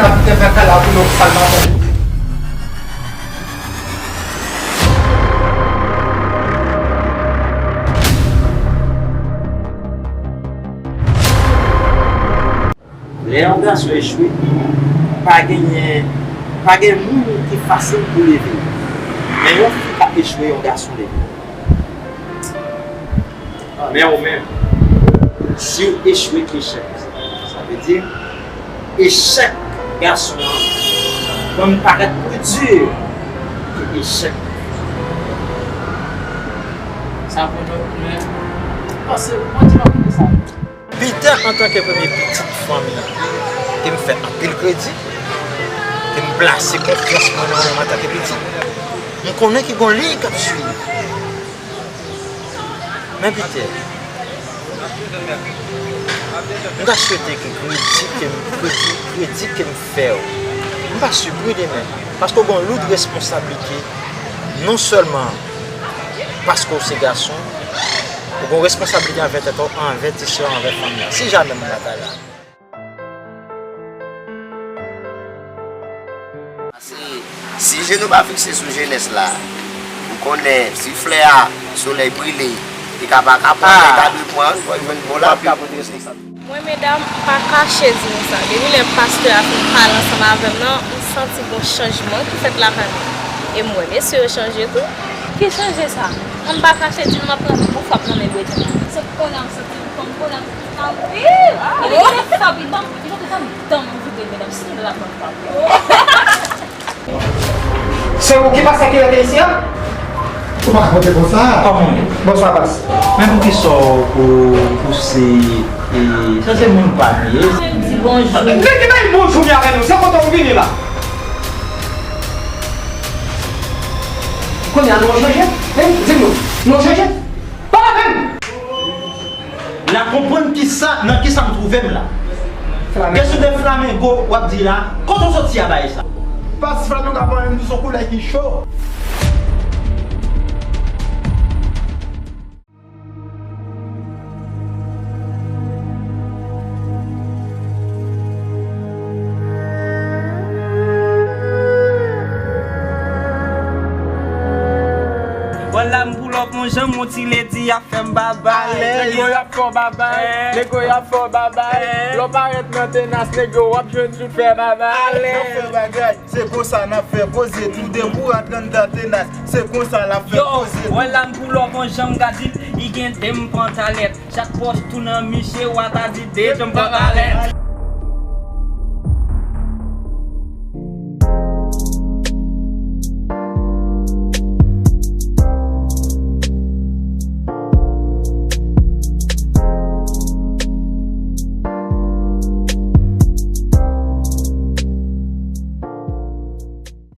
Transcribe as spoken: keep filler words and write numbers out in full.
Ap te fè kala pou nou sal nan men. Lè yon gason echwe, pa genyen, pa gen moun ki fasil pou leve l. Men yon fi ka echwe, yon gason leve l. Men ou menm, si w echwe, echèk ou se. Sa vle di, echèk gason an konn parèt pli di ke echèk. Sa bon, non, men, paske mwen di w sa. Peter, antanke premye pitit fanmi, ke m fè anpil kredi, ke m plase konfyans mwen nan menm antanke pitit, m konnen ki gon liy k ap swiv. Men Peter, m ta swete ke kredi ke m, kredi, kredi ke m fè w, m pa si pou demen, paske w gon loud responsablite, non sèlman paske w se gason, ou gon responsablite anvè tèt ou, anvè ti sè w, anvè fanmi an. Si jamè m pa ta la. Si, si je nou pa fikse sou jenès la, ou konnen si flè a, solèy brile, li ka pa ka pran, men ka dwe pran, fò jwenn bon lapli. Mwen, medam, m pa kache di nou sa. Depi lè pastè a fin pale ansanm avè m nan, m santi gon chanjman ki fèt lakay mwen. E m wè mesye yo chanje tou. Ki chanje sa? An m pa kache di nou, m ap pran bon fwap nan men Bredjenn la. Se kounye a m santi m kòm kounye a m anpil. E depi lè fwap li ban m, li pa janm dan m vide medam. Si nou la pran fwap. Se ou ki pastè ki rete isi a? Ou pa ka konte konsa. Kòman w ye? Bonswa, pas. Men poukisa w pou pouse, e, sa se moun pa m ye. Di bonjou. Nèg ki bay bonjou li avè nou, se kote w vini la. Kounye a nou chanje? Hein? Di nou, nou chanje? Pale avè m! N a konprann kisa, nan kisa m twouve m la. Flamingo. Kesyon de flamingo w ap di la, kote w soti a bay sa? Pas flamingo ap anyen m di se yon koulè ki cho. Wala m pull up yon janm, yon ti lady ap fè m babay. Nèg yo y ap fè w babay, nèg yo y ap fè w babay. Lè w parèt nan tenas, nèg yo w ap jwenn tout fè babay. N ap fè bagay, se konsa n ap fè koze, tou de kou rantre anndan tenas, se konsa l ap fè koze. Yo, wala m pull up yon janm, gad li, li gen de m pran talèt. Chak pòch tou nan miche, w a ta di de janm pran talèt.